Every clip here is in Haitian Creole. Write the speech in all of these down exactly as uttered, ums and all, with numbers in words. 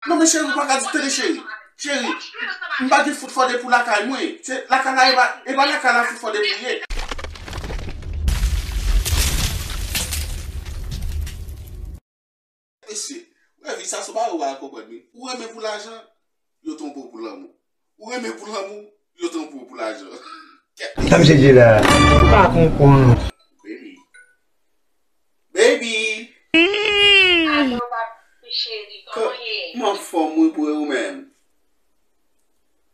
Non, men cheri, ou pa ka di, tande, cheri. Cheri, m pa gen fout fò de pou lakay mwen. Se lakay la, e pa, e pa lakay la fout fò de pou ye. Mesye, ou wè vi sa, se pa ou pa konprann, wi. Ou renmen pou lajan, yo twonpe w pou lanmou. Ou renmen pou lanmou, yo twonpe w pou lajan. Sa misye di la? M pa konprann. Baby. Baby. Alo, papi cheri, kòman w ye? M anfòm, wi, bro, ou menm?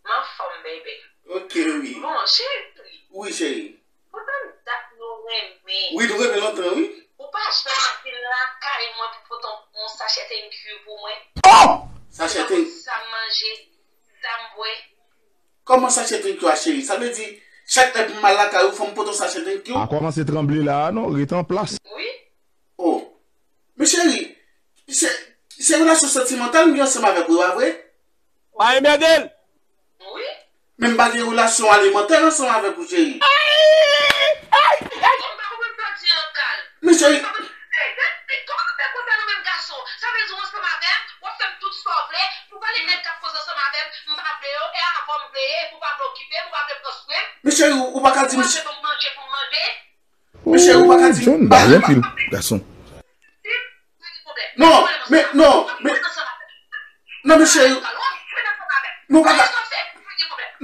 M anfòm, baby. Ok, wi. Bon, cheri. Wi, cheri. Kontan dat nou renmen. Wi, nou renmen lontan, wi. Ou pa janm vin lakay mwen pou pote yon sachè thank you pou mwen. Oh! Sachè thank you. Sa m manje, sa m bwè. Kòman sachè thank you a, cheri? Sa vle di, chak lè pou m al lakay ou, fò m pote yon sachè thank you? A kòmanse tranble la a non, rete an plas. Wi. Oh. Men cheri, se, se relasyon santimantal m gen ansanm avèk ou, e pa vre? Pa enmède l. Wi. Men m pa gen relasyon alimantè ansanm avèk ou, cheri. Ay! Ay! Ay! Men cheri. Kòman nou fè konsa nou menm gason? Sa vle di w ansanm avè m, w ap fè m tout sa w vle, pou pa li nèg k ap koze ansanm avè m, m pa vle yo, e avè w m vle ye, pou pa vle okipe m, pou pa vle pran swen m. Men cheri, ou pa ka di m. Ou pa vle ban m manje pou m manje. Men cheri, ou pa ka di m. Ou jwenn bagay anpil, gason. Non, men, non, men, non, men cheri, nou pa ka,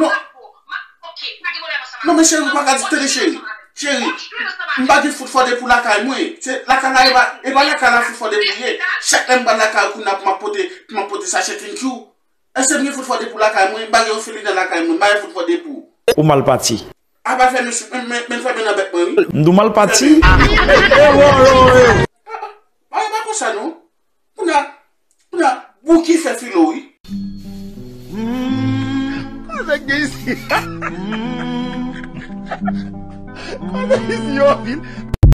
non, non, men cheri, ou pa ka di, tande, cheri, cheri, m pa gen fout fò de pou lakay mwen, se lakay la, e pa, e pa lakay la fout fò de pou ye, chak lè m pral lakay ou, kounye a pou m ap pote, pou m ap pote sachè thank you, èske m gen fout fò de pou lakay mwen, m pa gen yon felina lakay mwen, m pa gen fout fò de pou. Ou mal pati. A pa fè men, men, men, men fè men nan bèk mwen, wi. M di w mal pati. Bagay pa konsa, non. Kounye a, kounye a, Bouki fè filo, wi. Koze k gen isi. Koze isi yo vin.